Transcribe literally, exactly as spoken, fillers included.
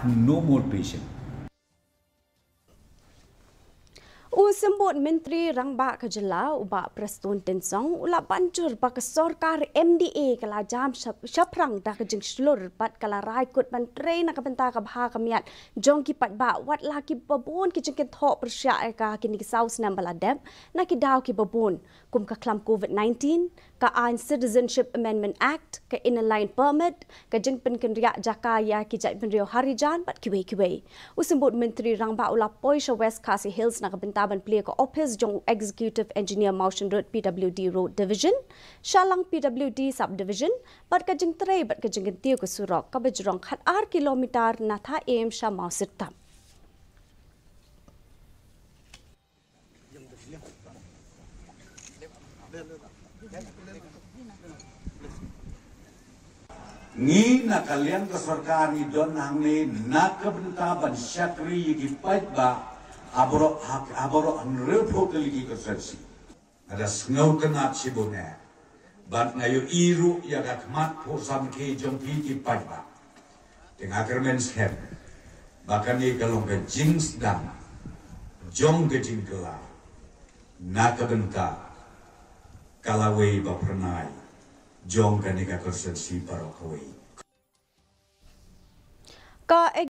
No more patient. U Symbud Myntri Rangbah ka Jylla, u Bah Prestone Tynsong, u la ban jur ba ka sorkar M D A ka la jam shap- shaphrang da ka jingshlur bad ka la rai kut ban trei na ka bynta ka bha ka miat jong ki paidbah, wat la ki babun ki jingkynthoh pyrshah ïa ka kine ki saw snem ba la dep na ki daw ki babun, kum ka khlam COVID nineteen, ka aiñ Citizenship Amendment Act, ka Inner Line Permit, ka jingpynkynriah jaka ïa ki jaitbynriew Harijan bad kiwei kiwei. U Symbud Myntri Rangbah u la poi sha West Khasi Hills na ka bynta ban plie ka ophis jong u Executive Engineer Mawshynrut P W D Road Division, Shillong P W D Sub Division, bad ka jingtrei bad ka jingkyntiew ka surok kaba jrong khat ar kilometer na Thaiñ sha Mawsittap. Ngi na ka liang ka sorkar ngi don hangne na ka bynta ban shakri ïa ki paidbah ha baroh ha, ha baroh hynriewphew tylli ki constituency. Nga da sngew kynat shibun eh. Bad nga ïohi ruh ïa ka khmat phuh samrkhie jong phi ki paidbah. Te nga kyrmen skhem ba kane ka long ka jingsdang jong ka jingkylla na ka bynta ka lawei ba phyrnai jong kane ka constituency baroh kawei. Ka